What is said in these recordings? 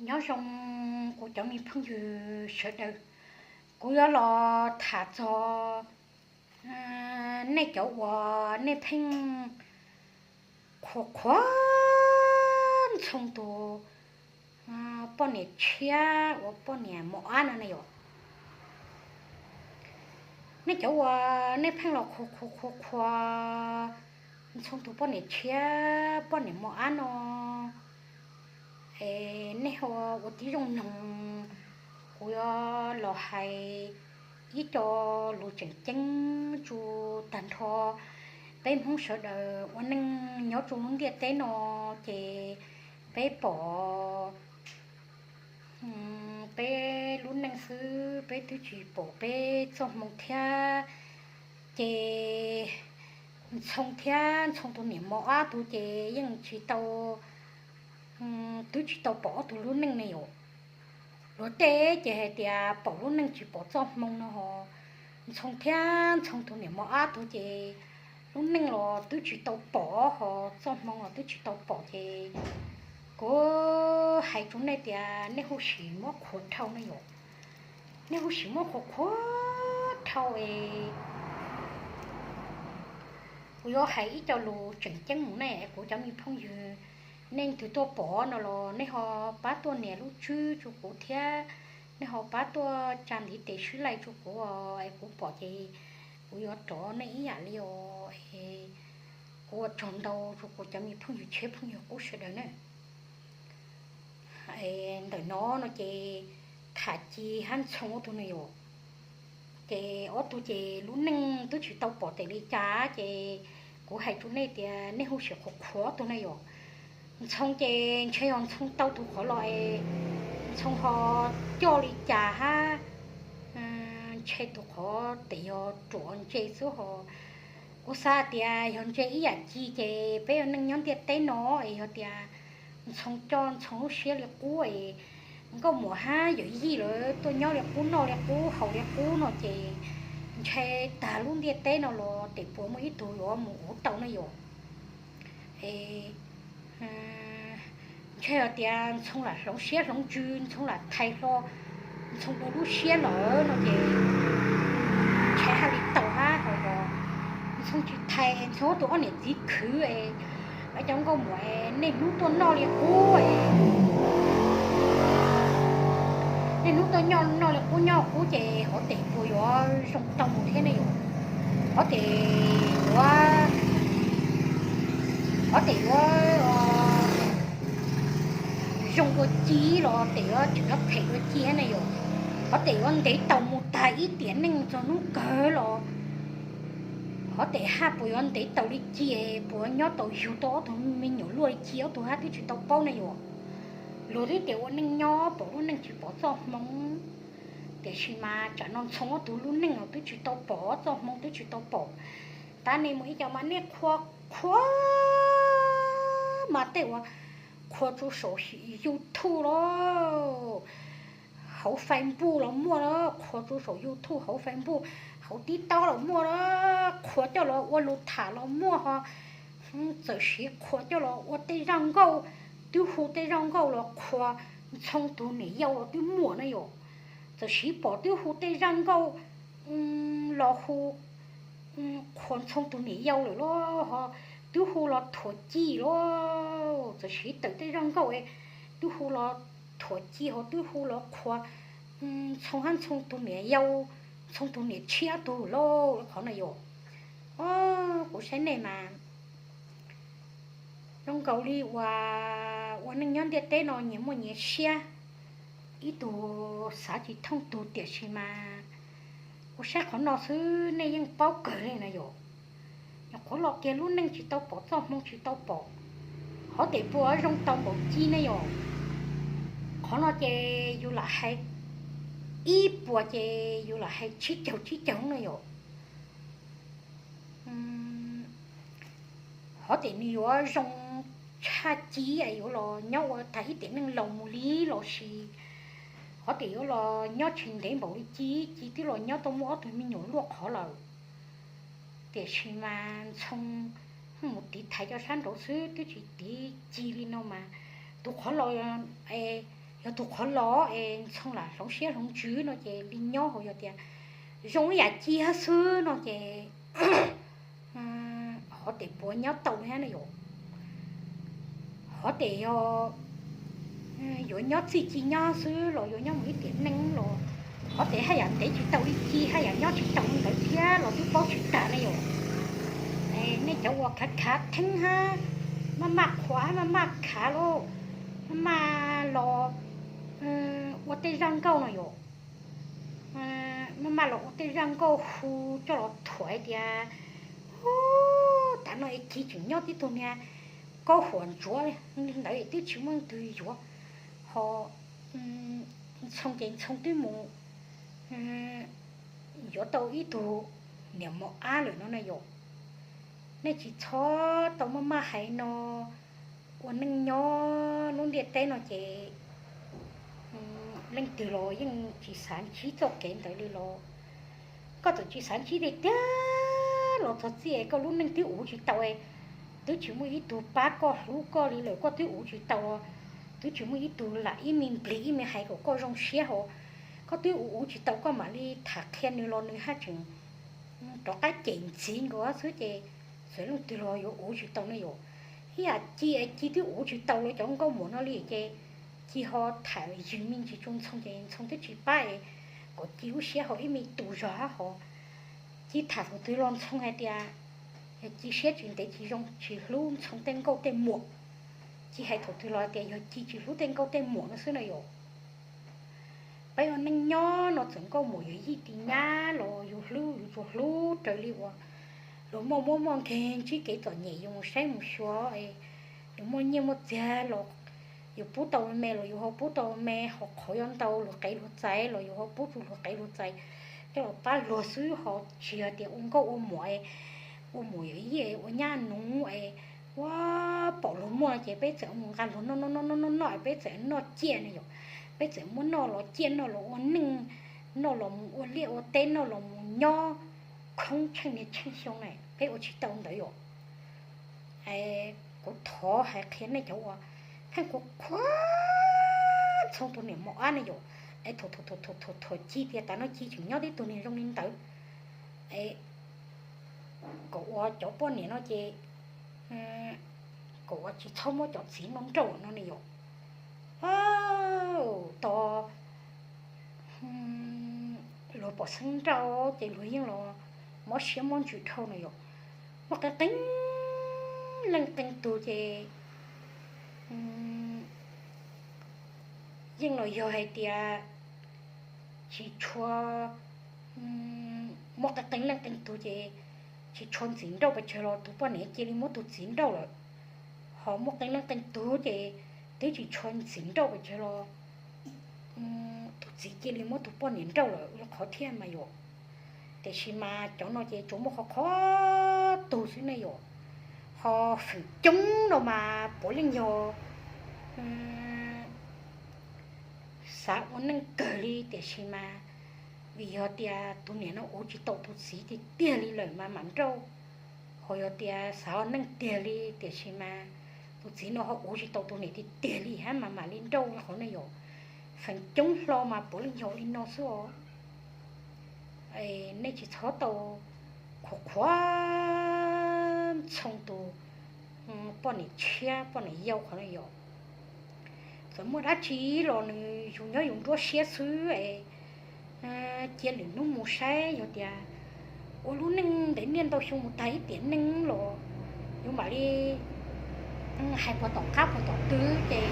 Nyob zoo kuv cov me phooj ywg sawv daws, kuv yuav los tham txog nej cov uas nej pheej qhuas qhuas Ntxhoo tus poj niam tshiab uas poj niam mos ab no ne yom. Nej cov uas nej pheej los qhuas qhuas qhuas qhuas Ntxhoo tus poj niam tshiab poj niam mos ab no, es nej ho ua tib zoo mloog, kuv yuav los hais ib co lus tseem ceeb tsu tag nrho peb Hmoob sawv daws ua neej nyob rau lub ntiaj teb no, ces peb pom peb lub neej xwb, peb twb tsis pom peb txoj hmoo thiab. Ces Ntxhoo thiab Ntxhoo tus niam mos ab tus ces yeej tsis tau, twb tsis tau pom ob tug lub neej ne yom. Luag tej ces hais tias pom lub neej tsis pom txoj hmoo no ho, Ntxhoo thiab Ntxhoo tus niam mos ab tus ces lub neej los twb tsis tau pom ho txoj hmoo los twb tsis tau pom ces kuv hais rau nej tias nej huv sim muab qhuas dhau ne yom. Nej huv sim muab qhuas qhuas dhau es kuv yuav hais ib co lus tseem ceeb mus ne, kuv cov me phooj ywg, nej leej twg tuaj pom no los nej ho pab tuaj nias lub tswb rau kuv thiab, nej ho pab tuaj tsa ntiv tes swb like rau kuv os, es kuv pom ces kuv yuav rov nej ib yam li os. Kuv ua tsaug ntau rau kuv cov me phooj ywg tshiab phooj ywg qub sawv daws na. Ntawm no no ces tham Ci hab Ntxhoo ob tug no yom, ces ob tug ces lub neej twb tsis tau pom tes li cas ces kuv hais rau nej tias nej huv sim qhuas qhuas ob tug na yom. Ntxhoo ces ntshe yog Ntxhoo tau tus qhov los es Ntxhoo ho coj li cas hab, ntshe tus qhov tes yog ruam ntse xwb ho. Kuv xav tias yog ntse ib yam Ci ces peb ua neej nyob ntiaj teb no es yog tias Ntxhoo coj Ntxhoo lub siab li qub es nkauj muam hab yawm yij lawv tuaj nyob li qub noj li qub haus li qub no ces ntshe tag lub ntiaj teb no los tes puas muaj ib tug yuav mus ua tau ne yom. Es ntshe hais tias Ntxhoo lam hloov siab hloov ntsws, Ntxhoo lam thais hlo Ntxhoo dua lub siab lawm no ces ntshe haj li tau hab ho. Ntxhoo tsis thais, Ntxhoo tus ob niam txiv khwv es lawv cov nkauj muam es niaj hnub tuaj noj li qub, niaj hnub tuaj noj li qub nyob qub ces hov tes puas yuav zoo tau mus thiab ne yom. Hov tes yuav, hov tes yuav zoo dua Ci los tes yuav tseem yuav phem dua Ci hab ne yom. Hov tes yuav ntev tau mus tag ib tiam neej txog hnub kawg los hov tes haj puas yuav ntev tau li Ci, puas yuav nyob tau yug tau ob tug me nyuam luaj li Ci ob tug hab twb tsis tau paub ne yom. Luag twb tias ua neej nyob pom lub neej tsis pom txoj hmoo, tiam sis mas tsam no Ntxhoo ob tug lub neej los twb tsis tau pom txoj hmoo twb tsis tau pom. Tab nej mus ib co mas nej qhuas qhuas mas tej uas qhuas rau saum YouTube los hauv Facebook los muaj, qhuas rau saum YouTube hauv Facebook hauv TikTok los muaj, qhuas coj los ua lus tham los muaj ho. Txawm siv qhuas coj los ua tej zaj nkauj, twb hu tej zaj nkauj los qhuas Ntxhoo tus niam yau los twb muaj na yom. Txawm siv pom twb hu tej zaj nkauj los hu qhuas Ntxhoo tus niam yau lawm los ho, twb hu los thuam Ci los, txawm siv tawm tej zaj nkauj twb hu los thuam Ci ho twb hu los qhuas Ntxhoo hab Ntxhoo tus niam yau, Ntxhoo tus niam tshiab tug lauj qhov no yom. Kuv saib nej mas zoo nkaus li uas ua neej nyob ntiaj teb no nyias muaj nyias siab, ib tug xav tsis thooj tug, tiam sis mas kuv saib qhov no xwb nej yeej paub kawg li na yom. Nyuam qhuav los kiag lub neej tsis tau pom txoj hmoo tsis tau pom, hov tes puas zoo tau npaum Ci ne yom. Qhov no ces yus lam hais ib puas ces yus lam hais tsib caug tsib caug na yom. Hov tes nws yuav zoo tshaj Ci es yuav los nyob ua tag ib tiam neej laus mus li los sis hov tes yuav los nyob tsis ntev npaum li Ci, Ci twb los nyob tau muaj ob tug me nyuam luaj qhov lawm. Tiam sis mas Ntxhoo mus tiv thaiv cov sab nraud xwb twb tsis tiv Ci li no mas tus qhov los es yog tus qhov los es Ntxhoo lam hloov siab hloov ntsws no ces li nyob hauv yog tias zoo ib yam ci xwb no ces hov tes puav nyob tau li thiab na yom. Hov tes yog yuav nyob txij ci nyob xwb los yuav nyob mus ib tiam neej los hov tes haj yam ntev tsis tau li ci haj yam nyob tsis tau li ntawd thiab los twb paub tsis tag ne yom. Nej cov uas khav khav theeb hab maj maj qhuas hab maj maj khav lauj, maj maj los ua tej zaj nkauj no yom, maj maj los ua tej zaj nkauj hu coj los thuam hais tias, u, tav no es ci tseem nyob tib tug niag kaub huam ntsuav li ntawd twb tsis muaj leej twg yuav, ho Ntxhoo ces Ntxhoo twb mus yuav tau ib tug niam mos ab lawm no na yom. Nej tsis txhob tau maj maj hais no, ua neej nyob lub ntiaj teb no ces leej twg los yeej tsis xav ntsib txoj kev ntawd li los. Koj txawm tsis xav ntsib tiag tiag los txog txij koj lub neej twb uv tsis tau, twb tsis muaj ib tug pab koj hlub koj li lawm, koj twb uv tsis tau, twb tsis muaj ib tug lam ib me nplig ib me hais kom koj zoo siab ho, koj twb uv uv tsis tau koj mam li tham qhia nws los nws haj tseem rov qab cem ntxiv nkaus xwb ces txawm leej twg los yuav uv tsis tau ne yom. Ib yam ci es ci twb uv tsis tau lawv cov nkauj muam no li ces ci ho tham yws me ntsis rau Ntxhoo ces Ntxhoo twb tsis pab es kom ci lub siab ho ib me tus zog hab ho. Ci tham thaum twg los Ntxhoo hais tias yog ci siab tsis ntev tsis zoo tsis hlub Ntxhoo tej nkauj tej muam. Ci hais thaum twg los tias yog ci tsis hlub tej nkauj tej muam no xwb no yom. Peb ua neej nyob no txawm nkauj muam yawm yij tis nyab los yus hlub yus tsuas hlub raws li uas luag muaj muab muaj nkeeg ntsib kev txom nyem yus mus saib mus xyuas, yus muaj nyiaj muaj txiag los yus pub tau me los yus ho pub tau me, ho qhov yuav ntau luag qev luag txais los yus ho pub rau luag qev luag txais coj los pab luag xwb ho tsis yog tias ua nkauj ua muam, ua muam yawm yij ua nyab nuv es ua pom luag muaj ces peb txawm mus nqa luag noj noj noj noj noj noj peb txawm noj ciaj ne yom. Peb txawm muab noj los ciaj noj los ua neej, noj los mus ua liaj ua teb noj los mus nyob khoob tsheej niaj tsheej xyoo na, peb ua tsis tau ntawd yom. Kuv thov hais qhia nej cov uas pheej qhuas qhuas Ntxhoo tus niam mos ab ne yom, es thuam thuam thuam thuam thuam ci tias tav no ci tseem nyob tib tug niag zoo li ntawd, es kom ua cov poj niam no ces kom ua tsis txhob muab cov txiv no nrauj no ne yom. Tos luag pom xeeb nrauj ces luag yeej los mob siab mob ntsws dhau no yom. Muaj qee qee leej qee tug ces yeej los yog hais tias tsis tshua, muaj qee qee leej qee tug ces tsis tshua ntxiv nrauj pes tsawg los tus poj niam cia li muab tus txiv nrauj lawm. Ho muaj qee leej qee tug ces twb tsis tshua ntxiv nrauj pes tsawg los tus txiv cia li muab tus poj niam nrauj lawm li qhov thiab mas yom. Tiam sis mas cov no ces tsuas muaj qhov qhov tug xwb ne yom. Ho feem coob no mas puav leej yog xav ua neej kawg li tiam sis mas vim yog tias tus niam no uv tsis tau tus txiv tiag tiag li lawm mas mam nrauj. Ho yog tias xav ua neej tiag li tiam sis mas tus txiv no ho uv tsis tau tus niam tiag tiag li hab mas mam li nrauj li qhov ne yom. Feem coob hlo mas puav leej yog li no xwb os. Nej tsis txhob tau qhuas qhuas Ntxhoo tus poj niam tshiab poj niam yau qhov no yom. Txawm muaj dab tsi los nws yus nyob yus nruab siab xwb es cia lwm hnub mus saib yog tias ua lub neej ntev niaj ntau xyoo mus tag ib tiam neej los yuav mam li hais puas tom qab puas tom twg ces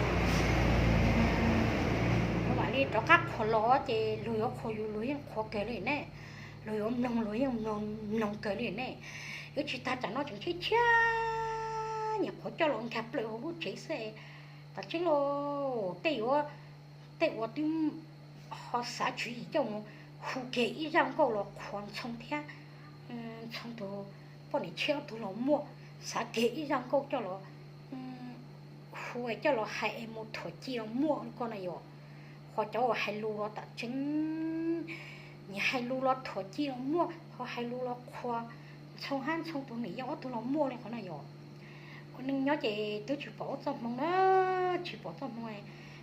yuav mam li rov qab qhuas los ces luag yuav qhuas yus luag yeej qhuas kawg li ne, luag yuav mloog luag yeej mloog kawg li ne. Yuav tsis tag tsam no tseem tshiab tshiab nyuam qhuav coj los nkag plaws hauv lub tsev xwb. Tam tseeb los tej yuav, tej uas twb ho xav tswv yim coj mus hu kiag ib zaj nkauj los qhuas Ntxhoo thiab Ntxhoo tus poj niam tshiab ob tug los muaj, xav kiag ib zaj nkauj coj los hu coj los hais es mus thuam ci los muaj li ko na yom. Ho cov uas hais lus los tam tseeb, nyias hais lus los thuam ci los muaj, ho hais lus los qhuas Ntxhoo hab Ntxhoo tus niam yau ob tug los muaj li qhov no yom. Ua neej nyob ces twb tsis pom ua txoj hmoo na, tsis pom txoj hmoo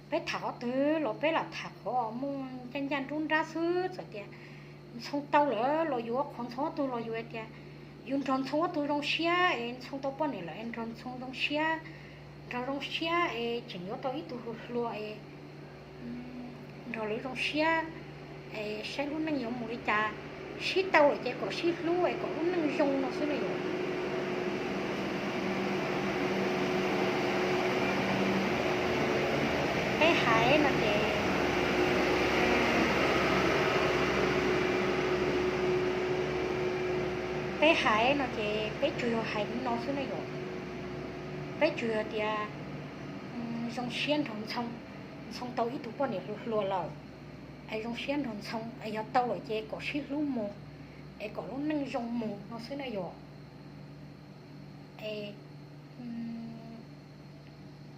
Peb tham qhov twg los peb lam tham qhov muaj ncaj ncaj nruab nrab xwb. Txawm tias Ntxhoo tau lawm los yus ua qhov Ntxhoo ob tug los yus hais tias yus nrog Ntxhoo ob tug zoo siab es Ntxhoo tau poj niam lawm es nrog Ntxhoo zoo siab, nrog zoo siab es tseem yuav tau ib tug hluas hluas es nrog lawv zoo siab es saib lub neej yuav mus li cas. Sib tau lawm ces kom sib hlub es kom lub neej zoo no xwb na yom. Peb hais no ces, peb hais no ces peb tsuas yog hais li no xwb na yom. Peb tsuas yog tias zoo siab nrog Ntxhoo, Ntxhoo tau ib tug poj niam hluas hluas lawm es zoo siab nrog Ntxhoo es yog tau lawm ces kom sib hlub mus es kom lub neej zoo mus no xwb na yom. Es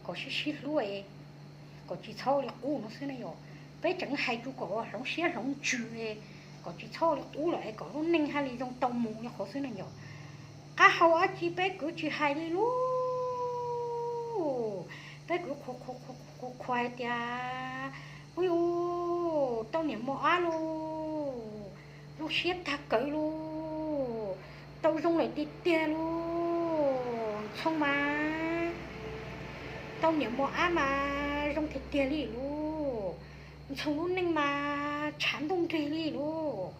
kom sib sib hlub es kom tsis txhob ua li qub no xwb na yom. Peb tseem hais tsuas kom hloov siab hloov ntsws es kom tsis txhob ua li qub lawm es kom lub neej haj li zoo tau mus li qhov xwb na yom. Qab hau dab tsi peb kwv tsis hais li lauj. Peb kwv qhuas qhuas hais tias, ub, tau niam mos ab lauj, zoo siab tag kawg lauj, tau zoo lawm tiag tiag lauj. Ntxhoo mas tau niam mos ab mas zoo tiag tiag li lauj. Ntxhoo lub neej mas tshav ntuj nrig li lauj,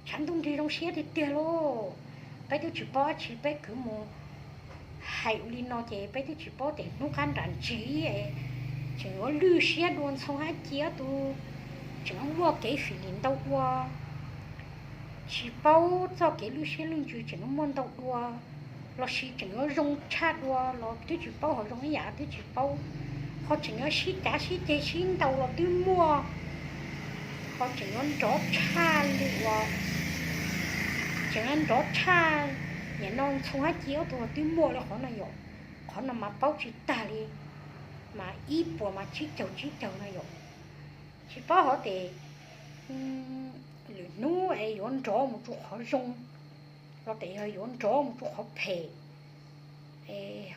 tshav ntuj nrig zoo siab tiag tiag lauj. Peb twb tsis paub dab tsi peb kwv mus hais ua li no ces peb twb tsis paub tias hnub qab nram ntsis tseem yuav lwj siab dua Ntxhoo hab Ci ob tug, tseem yuav muaj kev fim lim ntau dua. Tsis paub txoj kev lwj siab lwj ntsws tseem yuav muaj ntau dua, los sis tseem yuav zoo tshaj dua los twb tsis paub, ho zoo ib yam twb tsis paub, ho tseem yuav sib cav sib ceg sib ntaus los twb muaj, ho tseem yuav nrov tshaj li uas, tseem yuav nrov tshaj niam no Ntxhoo hab Ci ob tug los twb muaj li qhov no yom. Qhov no mas paub tsis tag li, mas ib puas mas tsib caug tsib caug no yom. Tsis paub hov tes lwm hnub es yuav nrov mus rau qhov zoo, los tes yog yuav nrov mus rau qhov phem,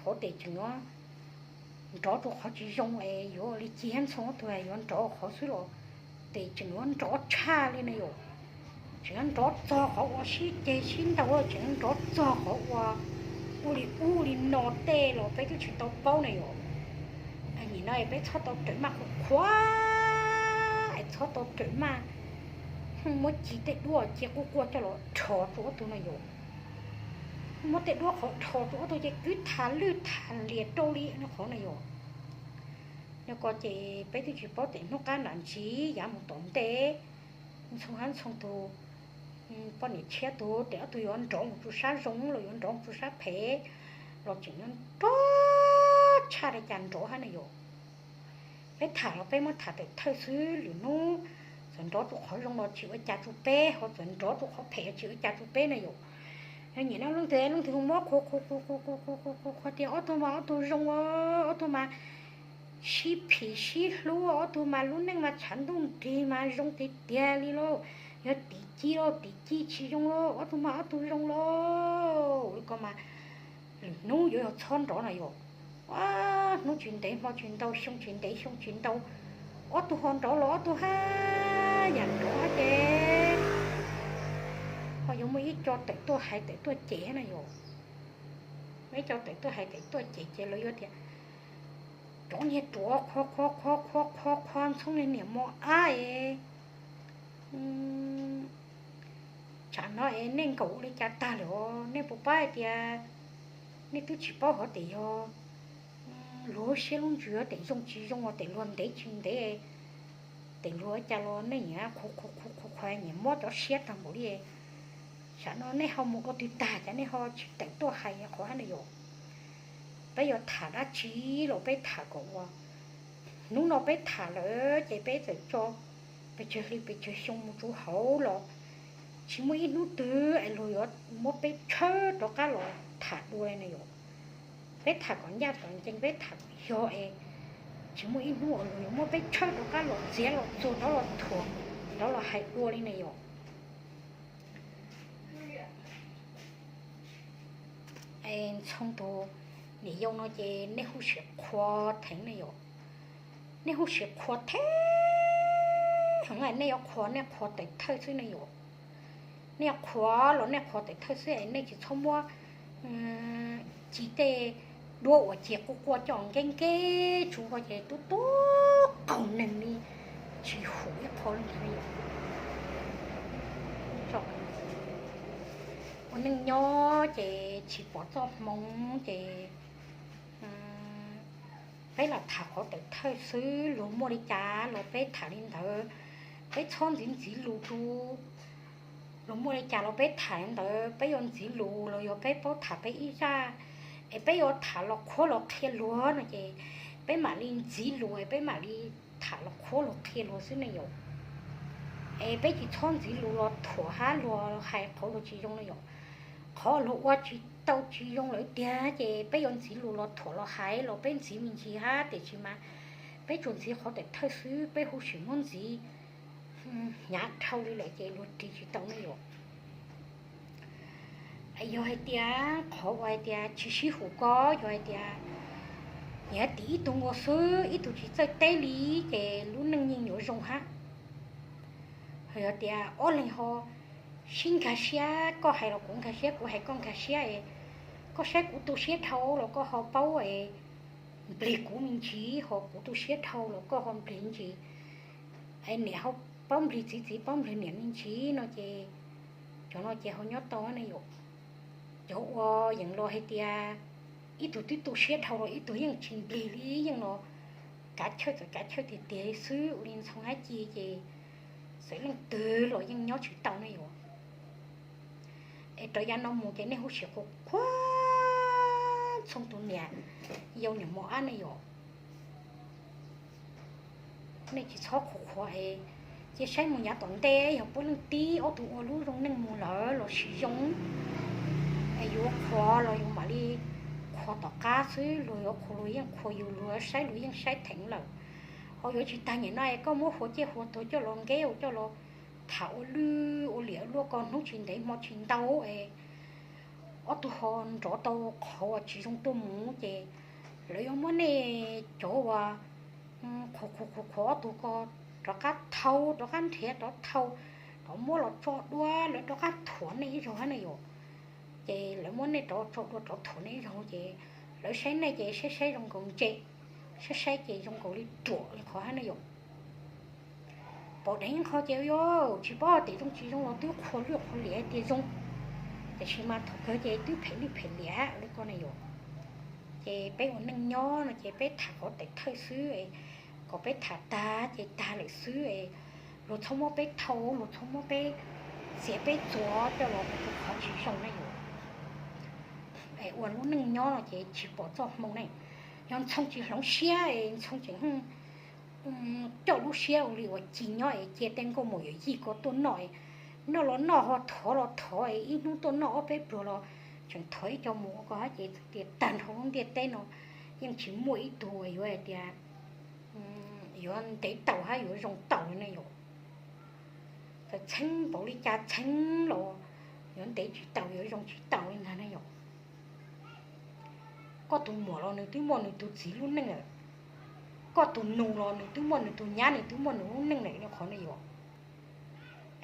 hov tes tseem yuav nrov rau qhov tsis zoo es yuav li Ci hab Ntxhoo ob tug yuav nrov qhov xwb los tes tseem yuav nrov tshaj li na yom. Tseem yuav nrov txog qhov uas sib ceg sib ntaus, tseem yuav nrov txog qhov uas ua li ub li no tej los peb twb tsis tau paub na yom. Nim no es peb txhob tau rawm maj qhuas qhuas, es txhob tau rawm maj muab Ci tej duab Ci quaj quaj coj los rho rau ob tug no yom. Muab tej duab qhov rho rau ob tug ces kwv tham lwj tham liam rau li qhov no yom. Yog ko ces peb twb tsis paub tes hnub qab nram ntsis yav mus tom ntej, Ntxhoo hab Ntxhoo tug poj niam tshiab tug tes ob tug yuav nrov mus rau sab zoo los yuav nrov mus rau sab phem, los tseem yuav nrov tshaj li cas nrov hab na yom. Peb tham los peb muab tham tawm thawj xwb, lwm hnub txawm nrov rau qhov zoo los tsis ua cas rau peb, ho txawm nrov rau qhov phem tsis ua cas rau peb na yom. Yog nim no leej twg leej twg muab qhuas qhuas qhuas qhuas tias ob tug mas ob tug zoo, ob tug mas sib phim sib hlub, ob tug mas lub neej mas tshav ntuj nrig mas zoo tiag tiag li lauj. Yog tim ci lauj, tim ci tsis zoo lauj, ob tug mas ob tug zoo lauj. Li ko mas lwm hnub yuav yog txhob nrov na yom. Hnub tsis ntev hmo tsis ntau, xyoo tsis ntev xyoo tsis ntau, ob tug ho nrov los ob tug haj yam nrov hab ces ho yuav muaj ib co tawm tuaj hais tawm tuaj cem hab na yom. Muaj ib co tawm tuaj hais tawm tuaj cem ces lawv yuav tias cov niag ruam qhuas qhuas qhuas qhuas qhuas qhuas Ntxhoo niag niam mos ab es, tsam no es nej nkaum ua li cas tag lawm os? Nej puas paub hais tias nej twb tsis paub hov tes yog luag siab lub ntsws tes zoo tsis zoo, tes luag ntev tsis ntev, tes luag cas los nej nyiam qhuas qhuas qhuas qhuas nyiam muab cov siab tag npaum li. Tsam no nej ho mus dua twg tag cas nej ho tsis tawm tuaj hais qhov hab na yom? Peb yuav tham dab tsi los peb tham kom ua, hnub no peb tham lawm ces peb txawm tso pes tsawg hli pes tsawg xyoo mus rau hauv los tsis muaj ib hnub twg es luag yuav muab peb tshawb rov qab los tham dua li na yom. Peb tham kom ncaj kom ncees, peb tham kom yog es tsis muaj ib hnub uas luag yuav muab peb tshawb rov qab los txiav los txuag rov los thuam rov los hais dua li na yom. Ntxhoo tus niam yau no ces nej hu siab qhuas theev na yom. Nej huv si qhuas theb heev, nej yuav qhuas nej qhuas tawm thawj xwb ne yom. Nej yuav qhuas los nej qhuas tawm thawj xwb es nej tsis txhob muab ci tej duab uas ces quaj quaj coj nkeeb nkeeb tsuv ko ces tub tub qaug neeg li, tsis hum ib qho li ntag. Ua neej nyob ces tsis pom txoj hmoo ces peb lam tham qhov tawm thawj xwb, luag muaj li cas los peb tham li ntawd, peb txhob ntxiv ntxiv lus rau. Luag muaj li cas los peb tham li ntawd, peb yuav ntxiv lus los yog peb paub tham peb ib zaj, es peb yuav tham los qhuab los qhia luag no ces peb mam li ntxiv lus es peb mam li tham los qhuab los qhia luag xwb ne yom. Es peb tsis txhob ntxiv lus los thuam hab luag hais qhov luag tsis zoo no yom. Qhov luag ua tsis tau tsis zoo lawm tiag ces peb yuav ntxiv lus los thuam los hais los peb ntxiv me ntsis hab, tiam sis mas peb tsuas ntxiv qhov tawm thawj xwb, peb huv si muab ntxiv hnyav dhau li lawm ces luag ris tsis tau ne yom. Yog hais tias qhov uas hais tias tsis sib hum ko, yog hais tias nyiam tim ib tug nkaus xwb, ib tug tsis txawj teb li, ces lub neej yeej yuav zoo hab. Yog tias ob leeg ho sib nkag siab, koj hais los kuv nkag siab, kuv hais koj nkag siab es koj saib kuv tu siab dhau los koj ho paub es nplig kuv me ntsis, ho kuv tu siab dhau los koj ho nplig ntsis, es niam ho paub nplig txiv, txiv paub nplig niam me ntsis no ces cov no ces ho nyob tau ne yom. Cov uas yeej los hais tias ib tug twb tu siab dhau los ib tug yeej tsis nplig li, yeej los kav chawj txawm kav chawj tiag tiag xwb ua li Ntxhoo hab Ci ces txawm leej twg los yeej nyob tsis tau ne yom. Es raws yav no mus ces nej huv si qhuas qhuas Ntxhoo tus niam yau niam mos ab ne yom. Nej tsis txhob qhuas qhuas es cia saib mus yav tom ntej yog puab leej tib ob tug ua lub zoo neej mus lawm los sis zoo, es yuav qhuas los yus mam li qhuas tom qab xwb, luag yuav qhuas luag yeej qhuas yus, luag saib luag yeej saib theem lawm. Ho yuav tsis tag nyem no es koj muab hua ciaj hua tuag coj los nkeb ua coj los tham ua lwj ua liam ua luaj ko hnub tsis ntev hmo tsis ntau es ob tug ho nrov tau qhov uas tsis zoo tuaj mus ces lawv yuav muab nej cov uas qhuas qhuas qhuas qhuas ob tug ko rov qab thau, rov qab nrhiav rov thau, rov muab los tso dua, lawv rov qab thuam nej ib zaug hab ne yom. Ces lawv muab nej rov tso dua rov thuam nej ib zaug ces lawv saib nej ces saib saib zoo nkaus ntse, saib saib ces zoo nkaus li ruam li qhov hab ne yom. Pom dheev qho ces yog tsis paub tias zoo tsis zoo los twb qhuas lwj qhuas liam hais tias zoo, tiam sis mas thaum kawg ces twb phem lwj phem liam hab li ko ne yom. Ces peb ua neej nyob no ces peb tham qhov tawm thawj xwb, kom peb tham tag ces tag lawm xwb. Luag txhob muab peb thau, luag txhob muab peb txiav peb txuas coj los ua qhov tsis zoo ne yom. Es ua lub neej nyob no ces tsis pom txoj hmoo ne. Yog Ntxhoo tsis hloov siab es Ntxhoo tseem coj lub siab ua li uas Ci nyob es cia tej nkauj muam yawm yij ko tuaj noj, noj los noj ho thov los thov es ib hnub tuaj noj ob peb pluag los tseem thov ib co mus ua ko hab ces txawm tias tag nrho lub ntiaj teb no yeej tsis muaj ib tug uas yuav hais tias yuav ntev tau hab yuav zoo tau li ne yom. Txawm txheeb npaum li cas txheeb los yuav ntev tsis tau yuav zoo tsis tau li ntag ne yom. Koj tus muam los nws twb muaj nws tus txiv lub neej lawm, koj tus nus los nws twb muaj nws tus nyab, nws twb muaj nws lub neej lawm li qhov ne yom.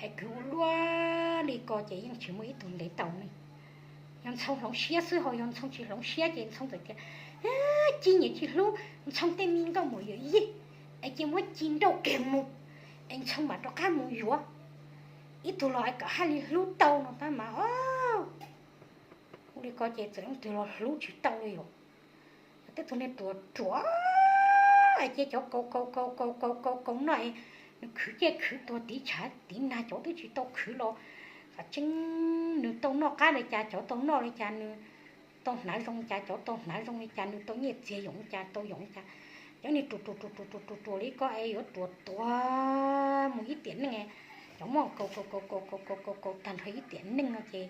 Es kwv ua luaj li ko ces yeej tsis muaj ib tug ntev tau ne. Yog Ntxhoo hloov siab xwb, ho yog Ntxhoo tsis hloov siab ces Ntxhoo txawm tias Ci nyiam tsis hlub Ntxhoo tej me nkauj muam yawm yij, es cia muab Ci nrauj kiag mus, es Ntxhoo mam rov qab mus yuav ib tug los es kom haj li hlub tau no tab mas. Ua li ko ces txawm leej twg los hlub tsis tau li yom. Tej tug niag ruam ruam es cia cov kaus kaus kaus kaus kaus kaus kaus noj es nws khwv ciaj khwv tuag tiv tshav tiv nag cov twb tsis tau khwv los, qhov tseeb nws tau noj qab li cas cov tau noj li cas, nws tau hnav zoo li cas cov tau hnav zoo li cas, nws tau nyiaj txiag yoom li cas tau yoom li cas. Cov niag ruam ruam ruam ruam ruam ruam ruam li ko es yuav ruam tuag mus ib tiam neej, cov muaj kaus kaus kaus kaus kaus kaus kaus kaus tag nrho ib tiam neej no ces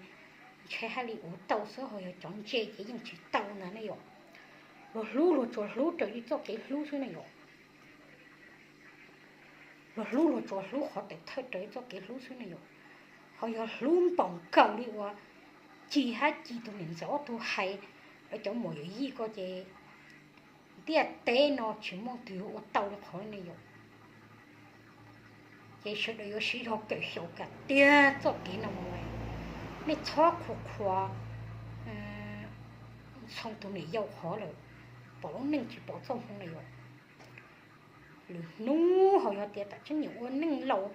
ntshe haj li ua tau xwb, ho yog cov ntse ces yeej tsis tau ntag ne yom. Luag hlub luag tsuas hlub raws li txoj kev hlub xwb ne yom. Luag hlub luag tsuas hlub qhov tawm thawj raws li txoj kev hlub xwb ne yom. Ho yog hlub npaum nkaus li uas Ci hab Ci tus niam ntxawm ob tug hais, lawv cov muam yawm yij ko ces ntiaj teb no tsis muaj tug yuav ua tau li qhov ne yom. Ces sawv daws yuav siv zog kawm xyaum kom tiag txoj kev no mus. Nej txhob qhuas qhuas Ntxhoo tus niam yau qhov lawm, pom lub neej tsis pom txoj hmoo na yom. Lwm hnub ho yog tias tam tseeb nyiam ua neej laus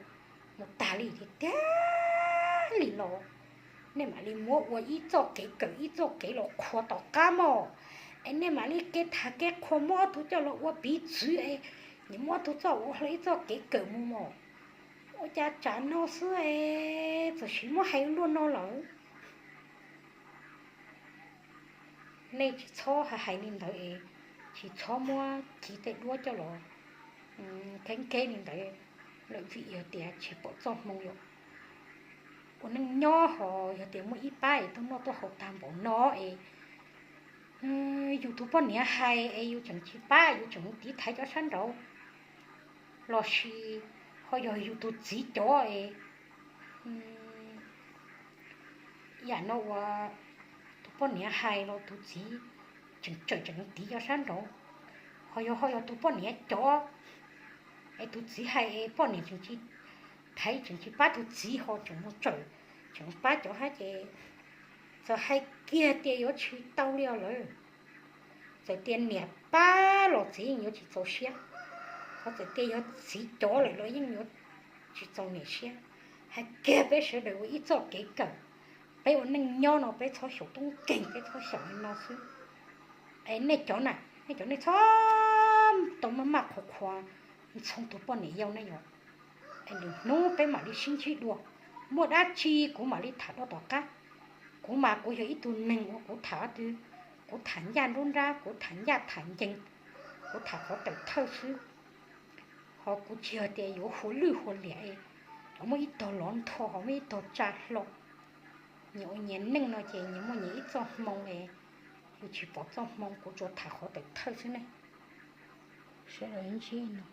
mus tag li tiag tiag li los, nej mam li muab ua ib txoj kev kawm ib txoj kev los qhuas tom qab mog. Es nej mam li kev tham kev qhuas muab ob tug coj los ua piv txwv es nyiam muab ob tug txoj ua hlo ib txoj kev kawm mus mog. Ua cas tsam no xwb es txawm sis muab hais luaj no lawm. Nej tsis txhob hais hais li ntawd es tsis txhob muab ci tej duab coj los keb keb li ntawd lawm vim yog tias tsis pom txoj hmoo yom. Ua neej nyob ho yog tias muaj ib pab es tuaj noj tuaj haus tag npaum no es yus tus poj niam hais es yus tseem tsis pab, yus tseem tiv thaiv cov sab nraud, los sis ho yog yus tus txiv cov es yam no uas tus poj niam hais los tus txiv tseem tsawm tseem tiv cov sab nraud, ho yog ho yog tus poj niam cov es tus txiv hais es poj niam tseem tsis thaiv tseem tsis pab tus txiv ho tseem mus tsawm tseem pab cov hab ces txawm hais kiag tias yuav tsis tau li os lawm. Txawm tias niam pab los txiv yeej yuav tsis txaus siab, ho txawm tias yog txiv cov lawm los yeej yuav tsis txaus niam siab. Hais kiag peb sawv daws ua ib txoj kev kawm, peb ua neej nyob no peb txhob xyaum tub nkeeg, peb txhob xyaum li no xwb. Es nej cov na, nej cov nej txhob tau maj maj qhuas qhuas Ntxhoo tus poj niam yau ne yom. Es lwm hnub peb mam li sib ntsib dua, muaj dab tsi kuv mam li tham dua tom qab. Kuv mas kuv yog ib tug neeg uas kuv tham qhov twg, kuv tham ncaj nruab nrab, kuv tham ncaj tham ncees, kuv tham qhov tawm thawj xwb. Ho kuv tsis yog tias yuav hua lwj hua liam es muaj ib tog lov ntho ho muaj ib tog tsa hlo. Nyias ua nyias neej no ces nyias muaj nyias ib txoj hmoo es yus tsis pom txoj hmoo, kuv tsuas tham qhov tawm thawj xwb ne. Sawv daws ntsib no.